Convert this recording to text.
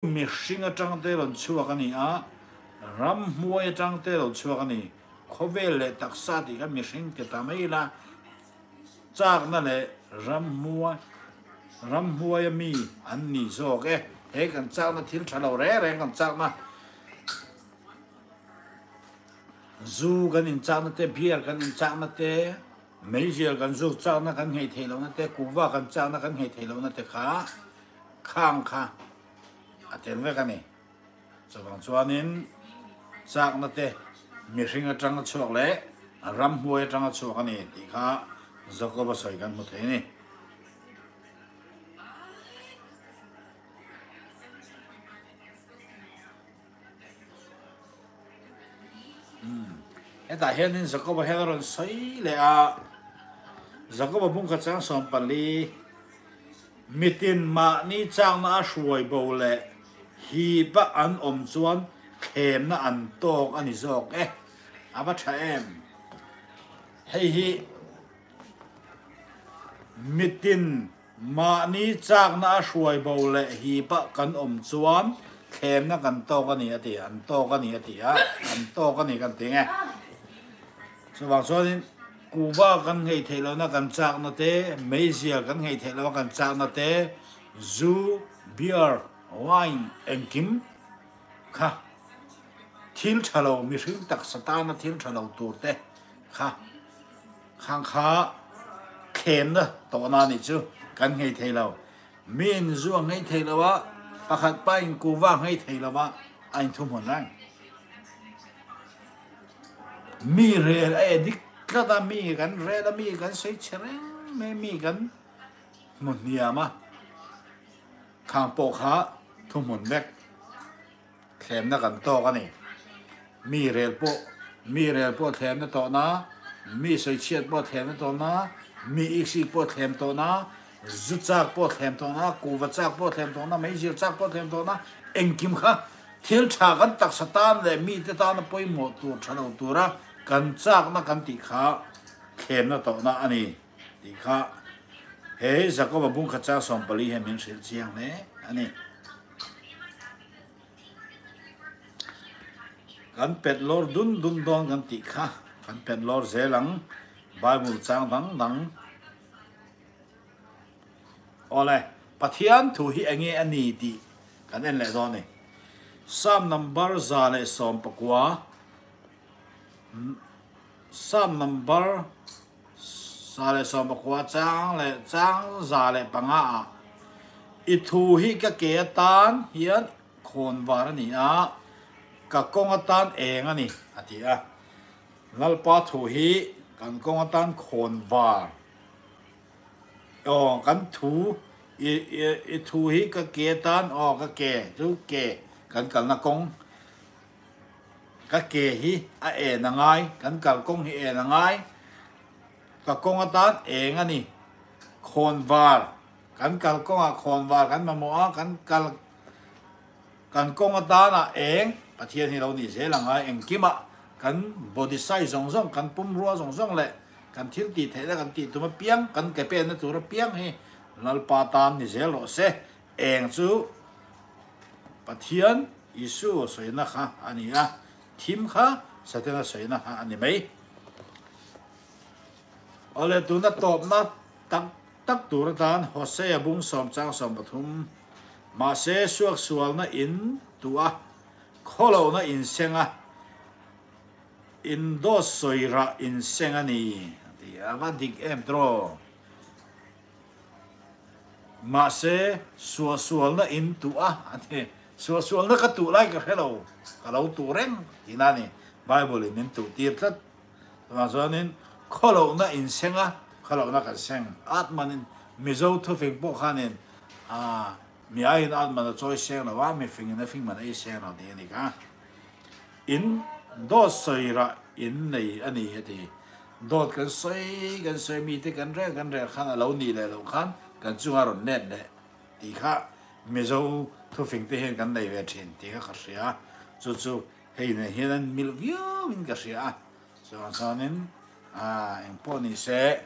Mihring atang te rawn chhuak a ni a, ramhmuai atang te lo chhuak a ni. Khawvel leh taksa tih kha mihring ti ta mai ila, chakna leh ramhmuai ramhmuaia mi an ni zawk e. He kan chakna thil tha lo reng reng kan chakna, zu kan inchakna te, beer kan inchakna te, meizial kan zuk chakna kan ngei theih lohna te, kuhva kan chakna kan ngei theih lohna te kha Khang kha a tel vek a ni. Chuvang chuanin chakna te mihring atanga chhuak leh ramhnuai atanga chhuak a ni tih kha Jakob-a sawi kan hmu thei a ni. Hetah hianin Jakob-a hian a rawn sawi leh a, Jakob-a bungkhat chang 14, Mitin mahni chakna a hruai bo leh hip-a an awm chuan thlemna an tawk a ni zawk e. A va tha em? Hei hi mitin Mahni chakna a hruai bo leh hipah kan awm chuan thlemna kan tawk a ni a ti, an tawk a ni a ti a, an tawk a ni kan ti nge. Chuvang chuanin kuva kan ngei theih lohna kan chakna te, meizial kan ngei theih lohna kan chakna te, zu, beer, wine engkim kha thil tha lo, mihring taksa tana thil tha lo tur te kha Khang kha thlemna tawhna a nih chu kan nghei thei lo. Mi in zu a nghei thei lo a, pakhat pa in kuva a nghei thei lo a, a inthuhmun reng. Mi rel a e dik tlat a, mi kan rel a, mi kan sawi chhe reng mai, mi kan hmu hniam a, khang pawh kha thuhmun vek. Thlemna kan tawk a ni. Mi rel pawh, mi rel pawh thlemna tawhna, mi sawichhiat pawh thlemna tawhna, mi iksik pawh thlem tawhna, zu chak pawh thlem tawhna, kuhva chak pawh thlem tawhna, meizir chak pawh thlem tawhna, engkim kha thil tha kan taksa tan leh mite tana pawimawh tur tha lo tura kan chakna kan tih kha thlemna tawhna a ni tih kha he Jakoba bungkhat chang 14 hian min hrilh chiang hle a ni. Kan pet lawr dun dun dawn kan tih kha kan pet lawr zel ang Bible chang dang dang. Awle, Pathian thu hi enge a ni tih kan en leh dawn a ni. Psalm number 119, Psalm number 119 chang leh chang 105 ah I thu hi ka ke atan hian khawn var a ni a, ka kawng atan eng a ni, a ti a. Lalpa thu hi kan kawng atan khawn var. Aw, kan thu, i, i, i thu hi ka ke atan, aw, ka ke chu ke kan kalna kawng. Ka ke hi a en a ngai, kan kalkawng hi en a ngai. Ka kawng atan eng a ni. Khawnvar, kan kalkawngah khawnvar kan mamawh a, kan kal kan kawng atana eng Pathian hi lo nih zel a ngai. Engkimah kan body size zawng zawng, kan pumrua zawng zawng leh kan thil tih theihna kan tih tum apiang, kan ke penna tur apiang hi Lalpa tan ni zel rawh se. Eng chu Pathian Isu sawina kha a ni a, thim kha Satana sawina kha a ni mai. Awle tuna tawpna tak tak tur atan Hosea bung sawm chang 13, Mahse suaksualna in tuh a, khawlohna in seng a, in dawt sawi rah in seng a ni, a ti a. A va dik em tiraw? Mahse, suahsualna in tuh a, a ti. Suahsualna ka tuh lai ka hre lo, ka lo tuh reng tihna a ni. Bible in min tuh tir tlat. Chuvang chuanin khawlohna in seng a, khawlohna kan seng at manin Mizo thufing pawh khanin ah mi aiin at man a chawi seng lo a, mifingin a fing man a ei seng lo tih a ni kha. In dawt sawi rah in nei a ni a ti. Dawt kan sawi kan sawi mite kan rel kan rel khan a lo nih leh loh khan kan chunga rawn let leh tih kha Mizo thufing te hian kan nei ve thin tih kha ka hria a, chu chu hei nen hian an milh viau in ka hria a, chuvang chuanin ah engpawh ni se.